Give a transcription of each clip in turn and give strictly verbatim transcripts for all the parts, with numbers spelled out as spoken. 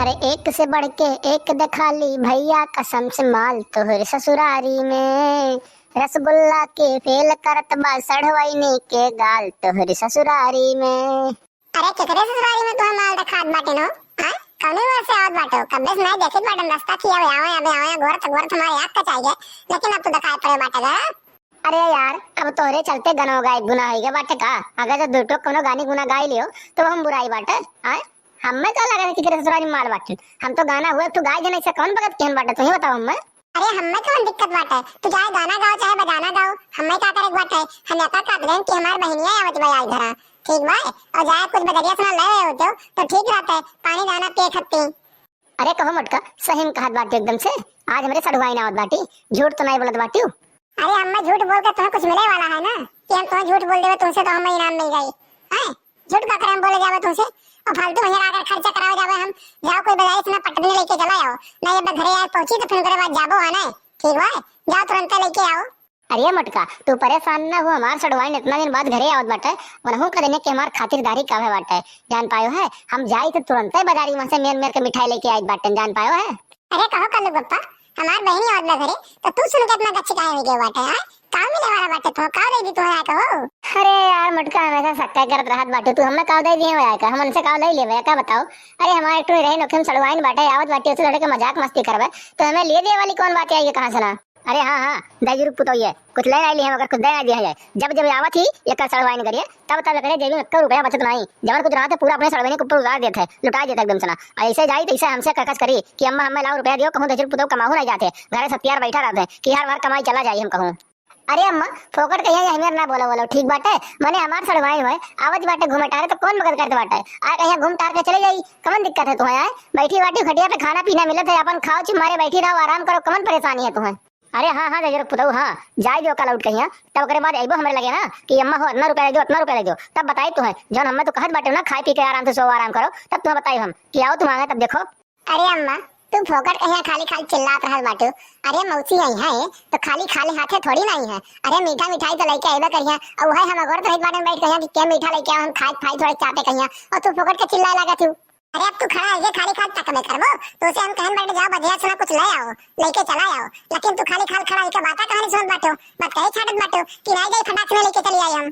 अरे एक से बढ़ के एक दिखा ली भैया, कसम से माल तोहरे ससुरारी में। रसगुल्ला के फेल करत बा सढ़वैनी के गाल तोहरे ससुरारी में। अरे केकरे ससुरारी में तोहे माल देखात बाटे नो? हाँ? कौने ओर से आवत बाटो? कब्बे से नाई देखत बाटन रास्ता की। अबे आवे, अबे आवे, घोरत घोरत हमारे आँख कचाई गए, लेकिन अब तो दिखाई पड़े बाटे गा। अरे यार, अब तोहरे चलते गनो गाय गुना हो गया बाटे का? अगर तो दुटो कोनो गानी गुना गाय लियो तो हम बुराई बाटे। हाँ? हमें का लगा कि तेरे ससुरारी में माल बाटे? हम तो गाना हुए तू गाय जने से कौन बगत केहन बाटे, तू ही बताओ हमें। अरे हमें कौन दिक्कत बाटे, तू चाहे गाना गाओ चाहे बजाना गाओ, हमें का करे बाटे? हम एकर कहत रहेन कि हमार बहिनिया आवत बा आज घरा, ठीक बा? और जाए कुछ बजरिया से ना ले आए होते हो तो ठीक रहते, पानी दाना पिए खत्ती। अरे कहो मोटका, सही में कहत बाटी एकदम से, आज हमरे सढ़ुआइन आवत बाटी, झूठ तो नहीं बोलत बाटी। अरे अम्मा, झूठ बोल के तुम्हें कुछ मिले वाला है ना, कि हम तुम्हें झूठ बोल देवे तुमसे तो हमें इनाम मिल जाई, हैं? झूठ का करे हम बोले जावे तुमसे, और फालतू भैया आकर खर्चा करावे जावे हम, जाओ कोई बजारे से ना पटनी लेके चला आओ, ना ये घरे आए पहुंची तो फिर ओकरे बाद जाबो है ना, ठीक बा? जाओ तुरंत लेके आओ। अरे मोटका, तू परेशान ना हो, हमार सढ़ुआइन इतना दिन बाद घरे आवत बाटे, वनहू का देने के हमार खातिरदारी का है बाटे, जान पायो है? हम जाई तो तुरंते बाजारी वहाँ से मेर मेर के मिठाई लेके आई बाटे, जान पायो है? अरे कहो कल्लू पप्पा, हमार बहिनी आवत बा घरे, तो तू सुन के इतना गच्छ काहे हो गए बाटे, हाँ? का मिले वाला बाटे तो का दे दी तू है कहो? अरे यार मोटका, हमेशा सक्का करत रहत बाटे तू, हमें का दे दिए हो का? हम उनसे का ले लेवे का बताओ? अरे हमारे एक ठो रहे नोखे में सढ़ुआइन बाटे, आवत बाटे, उसे लड़के मजाक मस्ती करबे, तो हमें लिए दे वाली कौन बात आई है, कहाँ से ना? अरे हाँ, हाँ, दहिजरू पुतोहिए, कुछ ले आई ली हम, अगर कुछ दे ना दिया जाए। जब जब आवत ही, एकर सढ़ुआइन करिए, तब तब एकरे जेबी में एक रुपया बचत नहीं। जवन कुछ रहत है, पूरा अपने सढ़ुआइन के ऊपर उतार देत है, लुटा देत है एकदम से ना। और ऐसे जाई, तो ऐसे हमसे कहकस करी कि अम्मा, हमें लाओ रुपया दियो, कहूँ दहिजरू पुतोह कमाहू नहीं जाते, घरे सत्यार बैठा रहते हैं कि हर बार कमाई चला जाई हम कहूँ। अरे अम्मा, फोकट कहिया ये हमें ना बोला बोलो, ठीक बाटे? मने हमार सढ़ुआइन होए, आवत बाटे घूमे टारे, तो कौन बगत करत बाटे? आ कहिया घूम टार के चले जाई, कमन दिक्कत है तुम्हें? आए बैठी बाटी खटिया पे खाना पीना मिलत है, अपन खाओ चिमारे बैठी रहो, आराम करो, कमन परेशानी है तुम्हें? अरे हाँ, हाँ, दहिजरू पुतोह, हाँ, जाए दो कल उठ कहिया, तब ओकरे बाद अइबो हमरे लगे ना कि अम्मा हो, इतना रुपया ले दो, इतना रुपया ले दो, तब बताई तुम्हें, जौन हमें तो कहत बाटे ना, खाए पी के आराम से सो, आराम करो, तब तुम्हें बताई हम कि आओ तुम आगे, तब देखो। अरे अम्मा, तू फोकट कहिया खाली खाली चिल्लात रहल बाटू। अरे मौसी आई है तो खाली खाली हाथे थोड़ी ना आई है। अरे मीठा मिठाई तो लेके अइबे करिया, और वही हम अगोर तो हित बाटे में बैठ कहिया कि के मीठा लेके आओ, हम खाए खाए थोड़े चापे कहिया, और तू फोकट के चिल्लाए लागत हूँ। अरे अब तू खड़ा है, ये खाली खाल तक में करबो, तो उसे हम कहन बैठ जाओ, बधिया से ना कुछ ले आओ, लेके चला आओ, लेकिन तू खाली खाल खड़ा होके बाता कहानी सुनत बाटो, बात कहे छाटत बाटो कि नहीं जाई फटाक से लेके चली आई हम।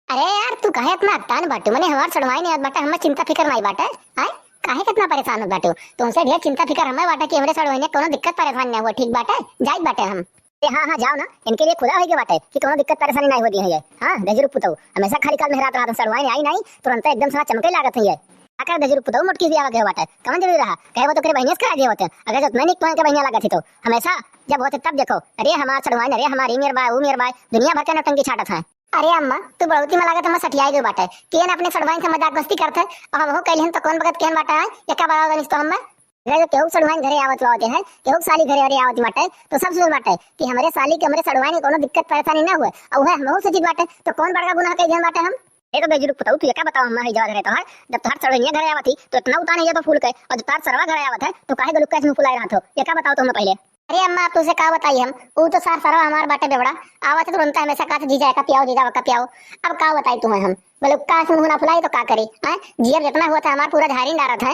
अरे यार, तू काहे इतना अकटान बाटू? मने हमार सड़वाई नहीं आवत बाटे, हमें चिंता फिकर नहीं बाटे, आय? काहे कितना परेशान होत बाटू? तुमसे ढेर चिंता फिकर हमें बाटे कि हमरे सड़वाई ने कोनो दिक्कत परेशान ना हुआ, ठीक बाटे? जाइत बाटे हम। ए, हाँ, हाँ, जाओ ना, इनके लिए खुदा होइगे बाटे कि कौनो दिक्कत परेशानी नाहीं होती है ये। हाँ, दहिजरू पुतऊ, हमेशा खाली खाल मेहरात रहत हैं, सड़वाइन आई नाहीं, तुरंत एकदम से चमके लागत हैं ये। आकर दहिजरू पुतऊ मोटकी बियाह के बाटे, कौन जरूरी रहा? कहे वो तो करे बहनिया से करा दिए होते, अगर जो उतना निक तुमके बहनिया लागत ही तो। हमेशा जब होते तब देखो, अरे हमार सड़वाइन, अरे हमारी मेर बाय, ऊ मेर बाय, दुनिया भर के नौटंकी छाटत हैं। अरे अम्मा, तू बढ़ौती में लागत हमें सठियाई गयो बाटे, कि एन अपने सड़वाइन से मजाक मस्ती करत है, और हमहू कैलिहन तो कौन बगत केहन बाटा है, एका बताओ तनिस तो हमें। अगर जो केहू सड़ुआइन घरे आवत बाटे है, केहू साली घरे अरे आवत बाटे, तो सब सुनत बाटे कि हमरे साली के हमरे सड़ुआइन के कोनो दिक्कत परेशानी ना हुए, और उहे हमहू सोचित बाटे, तो कौन बड़का गुनाह कइ दिहन बाटे हम? ए तो दहिजरू पुतऊ, तू एका बताओ, हम है जवा घरे तोहार, जब तोहार सड़ुआइनिया घरे आवत ही, तो इतना उतान है तो फूल के, और जब तोहार सरवा घरे आवत है, तो काहे गलुक्का इसमें फुलाए रहत हो? एका बताओ तो हमें पहले। अरे अम्मा, अब तुझसे का बताई हम, ऊ तो सार सरवा हमार बाटे बेवड़ा, आवत है तुरंत हमेशा कहत, "जीजा एका पियाओ, जीजा वका पियाओ।" अब का बताई तुम्हें हम, बोले का इसमें मुँह ना फुलाई तो का करी, हैं? जियब जितना हुआ था हमार पूरा झारी डारत है।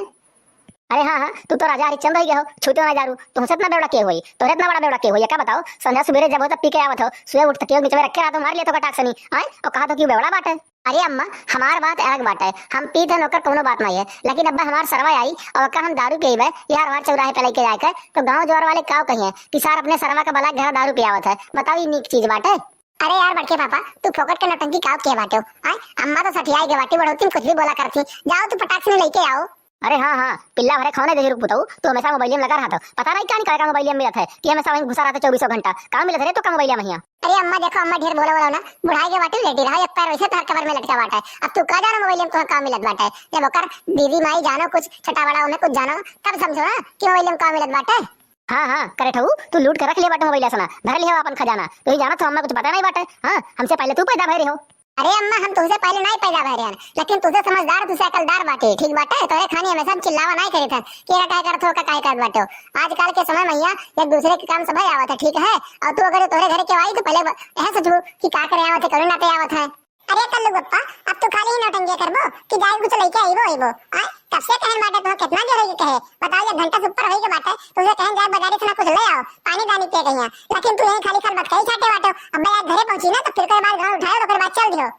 अरे हाँ, हाँ, तू तो राजा हरिश्चंद्र हो गया हो, छूटे ना दारू, तुमसे इतना बेवड़ा के होई, तोरे इतना बड़ा बेवड़ा के होई, का बताओ? संध्या सुबेरे जब हो तब पी के आवत हो, सुबह उठ तकियो नीचे में रखे रहत हो, मार लिया तो कटाक सनी, आय? और कहा तो कि बेवड़ा बाटे। अरे अम्मा, हमार बात अलग बाटे, हम पीत हन ओकर कोनो बात नहीं है, लेकिन अब्बा हमार सरवा आई और ओका हम दारू पिएबे, यार हमार चौराहे पे लेके जाके, तो गाँव जवार वाले काव कहिए कि सार अपने सरवा का बला के घर दारू पियावत है, बताओ ये नीक चीज बाटे? अरे यार बड़के पापा, तू फोकट के नौटंकी काव के बाटे हो? आय, अम्मा तो सठियाई के बाटी बढ़ोती में कुछ भी बोला करती, जाओ तू पटाक से लेके आओ। अरे हाँ, हाँ, पिल्ला भरे खौने दहिजरू पुतऊ, तू हमेशा मोबाइलिया में लगा रहत हो। पता नहीं का निकाल का मोबाइलिया में मिलत है कि हमेशा वहीं घुसा रहत है चौबीसों घंटा। का मिलत है रे तो का मोबाइलिया में हिया? अरे अम्मा देखो, अम्मा ढेर बोला बोला ना, बुढ़ाई के बाटी लेटी रहा, एक पैर वैसे तार कबर में लटका बाटा है। अब तू का जानो मोबाइलिया में तुम्हें का मिलत बाटा है? जब ओकर दीदी माई जानो कुछ छोटा बड़ा उन्हें कुछ जानो, तब समझो ना कि मोबाइलिया में का मिलत बाटा है। हाँ, हाँ, करे ठहू, तू लूट के रख लिया बाटे मोबाइलिया सना, धर लिया अपन खजाना। तू ही जाना तो अम्मा कुछ पता नहीं बाटे। हाँ, हमसे पहले तू पैदा भय रहे हो। अरे अम्मा, हम तुमसे पहले नहीं पैदा भय रहे हैं, लेकिन तुझे समझदार, तुझे अकलदार बाटे, ठीक बाटे? तोरे खानी हमेशा हम चिल्लावा नहीं करे थे कि एरा काहे करत हो, का काहे करत बाटे हो। आजकल के समय में यहाँ एक दूसरे के काम सब आवत है, ठीक है? और तू अगर तोरे घरे के आई तो पहले ब-, यह सोचबू कि का करे आवत है, कौन नाते आवत है। अरे कल्लू पप्पा, अब तू खाली ही नौटंकिया करबो कि जाए कुछ लेके आइबो, आइबो? आय, कब से कहन बाटे, तुहँका केतना देर होइगे कहे? बताओ, एक घंटा से ऊपर होइगे बाटे, तुहँका कहन जाए बजारी से ना कुछ ले आओ, पानी दानी पिए कहिया, लेकिन तू यहीं खाली खाली बतकही छाटे बाटो। अब्बा यार घरे पहुँची ना तो फिर कई बार गाँव उठाओ, ओकरे बाद चल दियो।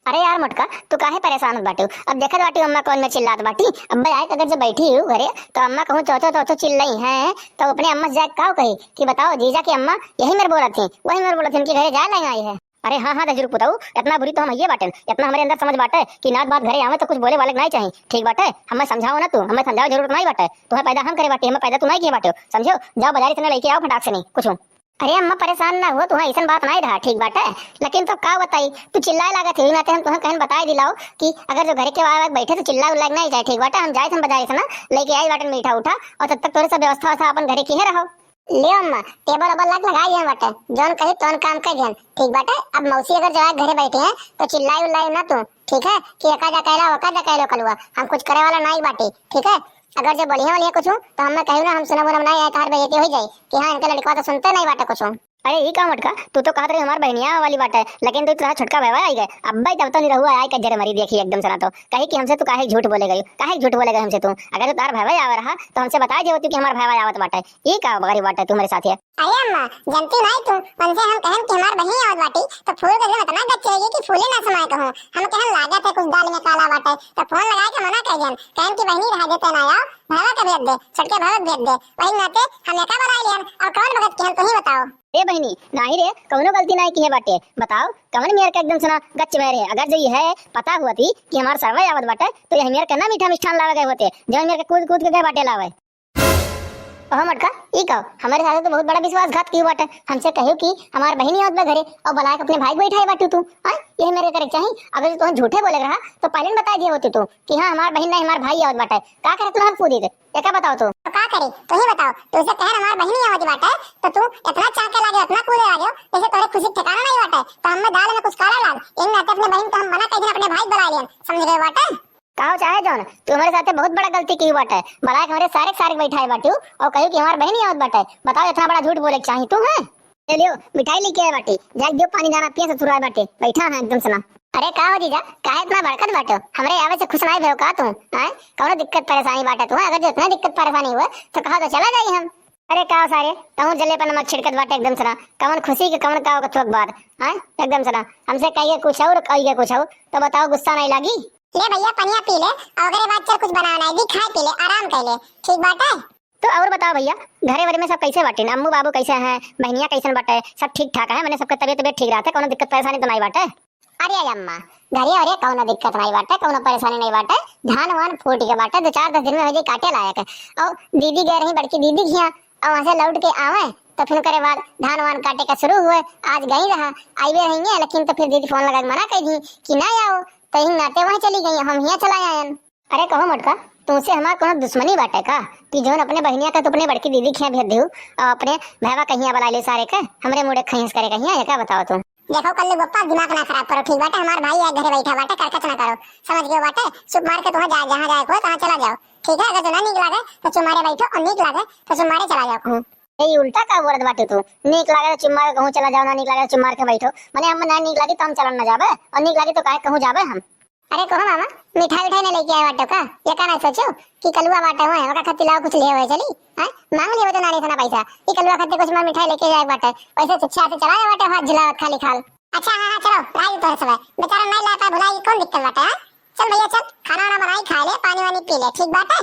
अरे यार मोटका, तू काहे परेशान होत बाटू? अब देखत बाटू अम्मा कौन में चिल्लात बाटी। अब्बा आए अगर जब बैठी हूँ घरे तो अम्मा कहूँ चौचो चौचो चिल्लाई हैं, तो अपने अम्मा से जाके काव कही कि बताओ जीजा की अम्मा यही मेर बोलत थी, वही मेर बोलत थी, उनके घरे जाए लाइन आई है। अरे हाँ हाँ दहिजरू पुताऊ, इतना बुरी तो हम हइये बाटेन, इतना हमरे अंदर समझ बाटे कि नात बात घरे आवे तो कुछ बोले वाले के नाई चाही, ठीक बाटे? हमें समझाओ ना तू, हमें समझाओ जरूरत नाई बाटे, तुम्हें पैदा हम करे बाटे, हमें पैदा तू नाई किए बाटे, समझो? जाओ बजारी से ना लेके आओ फटाक से नहीं कुछ। अरे अम्मा परेशान ना हो, तुम्हें ऐसन बात नाई रहा, ठीक बाटे? लेकिन तो का बताई, तू चिल्लाए लागत है, नाते हम तुम्हें कहन बताए दिलाओ कि अगर जो घरे के आवे बैठे तो चिल्ला उल्ला के नाई जाए, ठीक बाटे? हम जाए हम बजारी से ना लेके आई बाटेन मीठा उठा, और तब तक तोरे सब व्यवस्था व्यवस्था अपन घरे की है रहो। ले अम्मा, टेबल ओबल लाग लगाई दिहन बाटे, जौन कही तौन काम कर दिहन, ठीक बाटे? अब मौसी अगर जवाक घरे बैठी हैं तो चिल्लाई उल्लाई ना तू, ठीक है? कि एका जा कहला, ओका जा कहलो कलुआ, हम कुछ करे वाला नाई बाटी, ठीक है? अगर जो बोलिहे वाली है कुछ तो हमें कहू ना, हम सुनब उनब नाई, तार बेइज्जती हो जाई कि हाँ इनके लड़कवा तो सुनते नाई बाटे कुछ। अरे ई का मोटका, तू तो कहत रही हमार बहनिया वाली बाटे, लेकिन तू तोरा छोटका भैया आई गए, अब्बे जब तो निरहुआ आई के जरे मरी देखी एकदम से ना तो कही कि हमसे तू काहे झूठ बोले गई, काहे झूठ बोले गई हमसे तू? अगर तो तार भैया आवे रहा तो हमसे बताई देवती कि हमार भैया आवत बाटे। ई का बकरी बाटे तू हमरे साथे? अरे अम्मा, जनती नाई तू, उनसे हम कहन कि हमार बहिनी आवत बाटी, तो फूल के एकदम इतना गच्च रही कि फूले ना समाए कहूँ। हम कहन लागत है कुछ दाल में काला बाटे, तो फोन लगा के मना कर दियन, कहन कि बहिनी रहा देते ना आओ, भावा के भेज दे, छोटके भावा के भेज दे। वही नाते हम एका बुला लियन, और कौन बगत के हम तुही बताओ। ए बहिनी, नाही रे, कौनो गलती नाही किहे बाटे। बताओ, कवन मेर के एकदम से ना गच्च भय रहे? अगर जो यह पता हुआ थी कि हमार सरवा आवत बाटे, तो यह मेर के ना मीठा मिष्ठान लावे गए होते, जो मेर के कूद कूद के गए बाटे लावे। ओहो मोटका, ई कहो, हमरे साथे तो बहुत बड़ा विश्वासघात कियो बाटे। हमसे कहियो कि हमार बहिनी आवत बा घरे और बुलाए के अपने भाई के बैठाए बाटू तू। आय, यही मेरे करे के चाही। अगर तू झूठे बोले रहा तो पहले न बताई दिए होती तू कि हाँ हमार बहिन नहीं हमार भाई आवत बाटे। का करे तू हम कूदी थे? एका बताओ तू। तो का करे? तू ही बताओ। तू से कहे हमार बहिनी आवत बाटे तो तू इतना चाके लागे, इतना कूदे लागे, जैसे तोरे खुशी के ठिकाना नहीं बाटे। तो हमें दाल में कुछ काला लाग, इन नाते अपने बहिन को हम मना कर दिन, अपने भाई बुला लियन, समझ गए बाटे? का हो चाहे जौन, तू हमरे साथे बहुत बड़ा गलती की बाटे। बुलाए के हमरे सारे के सारे के बैठाए बाटू और कहियो कि हमार बहिनी आवत बाटे। बताओ, इतना बड़ा झूठ बोले के चाही तू, हैं? ले लियो, मिठाई लेके आए बाटे, जाके दियो पानी दाना पिए ससुराल बाटे, बैठा है एकदम से ना। अरे का हो जीजा, काहे इतना भड़कत बाटो? हमरे आवे से खुश नाई भयो का तू? हैं? कौनो दिक्कत परेशानी बाटे तू? अगर जो इतना दिक्कत परेशानी हुए तो कहा तो चला जाई हम। अरे का सारे, तहूँ जले पर नमक छिड़कत बाटे एकदम से ना। कवन खुशी के कवन का का थोक बात, हैं? एकदम से ना। हमसे कहिए कुछ और, कहिए कुछ और, तो बताओ गुस्सा नहीं लागी? ले भैया, पनिया पी ले, और ओकरे बाद चल कुछ बनावे ना दी, खाए पी ले, आराम कर ले, ठीक बाटे? तो और बताओ भैया, घरे वरे में सब कैसे बाटिन? अम्मू बाबू कैसे हैं? बहनिया कैसन बाटे? सब ठीक ठाक है? मने सबके तबियत तबियत ठीक रहते, कोनो दिक्कत परेशानी तो नहीं बाटे? अरे अम्मा, घरे वरे कोनो दिक्कत नहीं बाटे, कोनो परेशानी नहीं बाटे। धान वान फूट के बाटे, दो चार दस दिन में हो जाई काटे लायक। और दीदी गए रही बड़की दीदी के हियाँ, और वहाँ से लौट के आवे तो फिर ओकरे बाद धान वान काटे का शुरू हुए। आज गई रहा, आइबे रही है, लेकिन तो फिर दीदी फोन लगा के मना कर दी कि ना आओ, तो यही नाते वहीं चली गई, हम हियाँ चला आयन। अरे कहो मोटका, तुमसे हमार कोनो दुश्मनी बाटे का कि जौन अपने बहिनिया का तू अपने बड़की दीदी के यहाँ भेज देहू और अपने भैया कहिया बुला ले सारे के, हमरे मुड़े खैस करे कहिया, ये का बताओ तू? देखो कल्लू बप्पा, दिमाग ना खराब करो, ठीक बाटे? हमार भाई है घरे बैठा बाटे, करकच ना करो, समझ गयो बाटे? चुप मार के तुम्हें जा, जहाँ जाए को तहाँ चला जाओ, ठीक है? अगर जो ना नीक लागे तो चुप मारे बैठो, और नीक लागे तो चुप मारे चला जाओ कहूँ। ए, ई उल्टा का बोलत बाटे तू? नीक लागे तो चुप मार के कहूँ चला जाओ, ना नीक लागे तो चुप मार के बैठो। मने हम ना नीक लागी तो हम चलन ना जाबे, और नीक लागी तो काहे कहूँ जाबे हम? अरे कहो मामा, मिठाई उठाई नहीं लेके आए बाटो का? ये का ना सोचो कि कलुआ बाटे हुए, ओका खातिर लाओ कुछ ले हुए चली, हैं? मांग लियो तो नानी से ना पैसा, कि कलुआ खातिर कुछ मार मिठाई लेके जाए बाटे, वैसे चुपचाप से चला जाए बाटे हाथ झुलावत खाली खाल। अच्छा हाँ हाँ चलो, लाई तो है सब, बेचारा नहीं लाता भुलाई, कौन दिक्कत बाटे, हैं? चल भैया चल, खाना वाना बनाई खा ले, पानी वानी पी ले, ठीक बाटे?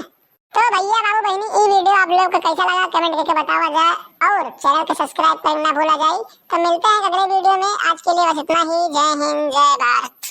तो भैया बाबू बहनी, ई वीडियो आप लोग को कैसा लगा कमेंट करके बतावा जाए, और चैनल को सब्सक्राइब करना ना भूला जाए। तो मिलते हैं अगले वीडियो में, आज के लिए बस इतना ही। जय हिंद, जय भारत।